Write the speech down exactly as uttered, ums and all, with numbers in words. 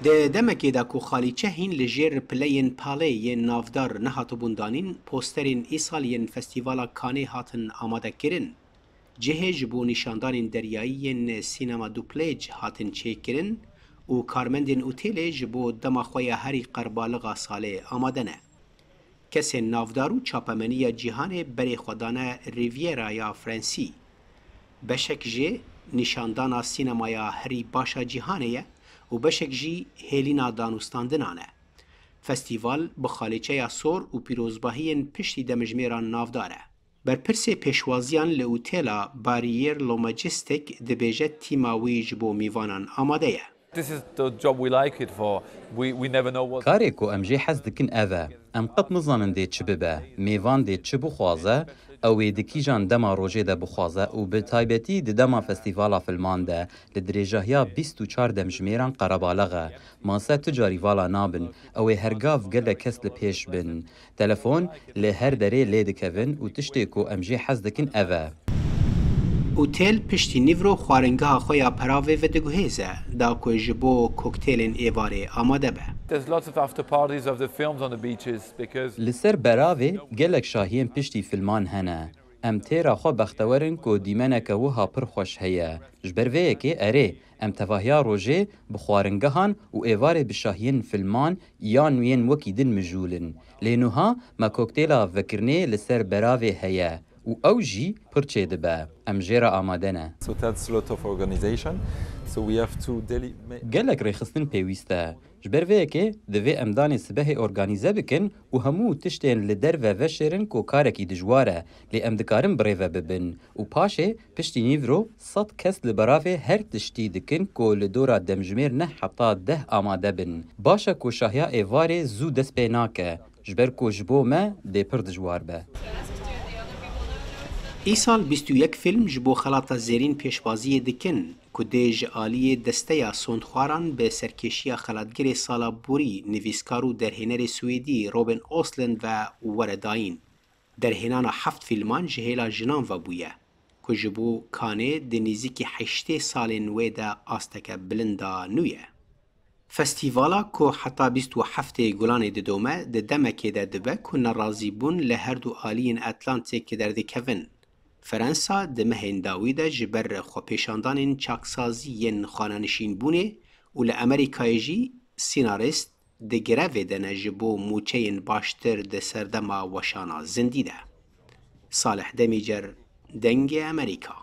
Di demekê de ku xalîçe hîn li jêr pileyên palê yên navdar nehatibûn danîn, posterên îsal yên Festîvala Cannesê hatin amadekirin. Cihê ji bo nîşandanên deryayî yên Cinema Dupleix hatin çêkirin û karmendên otêlê ji bo dema xwe ya herî qerbalixa salê amade ne. Kesên navdar û çapemeniya cîhanê berê xwe dane Riviera ya Fransî. Beşek jê nîşandana sînemaya herî baş a cîhanê ye û beşek jî hêlîna danûstandinan e. Festîval bi xalîçeya sor û pîrozbahiyên piştî demjimêran navdar e. Berpirsê pêşwaziyan li otêla Barrière Le Majestic dibêje tîma wî ji bo mîvanan amade ye. This is the job we like it for. We, we never know what Karê ku em jê hez dikin ev e. Em qet nizanin dê çi bibe. Mêvan dê çi bixwaze, ew ê di kîjan dema rojê de bixwaze û bi taybetî di dema festîvala filman de li dirêjahiya bîst û çar demjimêran qerebalix e. Mase tu carî vala nabin. Ew ê hergav gelek kes li pêş bin. Telefon li her derê lê dikevin û tiştê ku em jê hez dikin ev e. Otêl piştî nîvro xwaringeha xwe ya peravê vediguhêze, da ku ji bo koktêlên êvarê amade be. There's lots of after parties of the films on the beaches because Li ser beravê gelek şahiyên piştî filman hene. Em têra xwe bextewer in ku dîmeneke wiha pir xweş heye. Ji ber vê yekê erê, em tevahiya rojê bi xwaringehan û êvarê bi şahiyên filman yan yên wekî din mijûl in. Lê nuha me koktêla vekirinê li ser beravê heye û ew jî pir çêdibe. Em jê re amade ne. So that's a lot of organization. So we have to deli- ma- Gelek rêxistin pêwîst e. Ji ber vê yekê divê em danê sibehê organîze bikin û hemû tiştên li derve veşêrin ku karekî dijwar e, lê em dikarin bi rê ve bibin. Û paşê piştî nîvro sed kes li beravê her tiştî dikin ku li dora demjimêr neh heta deh amade bin. Baş e ku şahiya êvarê zû dest pê nake, ji ber ku ji bo me dê pir dijwar be. Îsal bîst û yek fîlm ji bo xelata zêrîn pêşwaziyê dikin ku dê ji aliyê desteya sondxwaran bi serkêşiya xelatgirê sala borî, nivîskar û derhênerê Swêdî Robin Östlund ve were dayîn. Derhênana heft fîlman ji hêla jinan ve bûye, ku ji bo Cannesê di nêzîkî heştê salên wê de asteke bilind a nû ye. Festîvala ku heta bîst û heftê Gulanê didome, di demekê de dibe ku nerazîbûn li her du aliyên Atlantê ki derdikevin. Fransa di mehên dawî de ji ber xwepêşandanên çaksazî yên xanenişînbûnê û li Amerîkayê jî senarîst di grevê de ne ji bo mûçeyên baştir di serdema weşana zindî de. Salih Demîcer, Dengê Amerîka.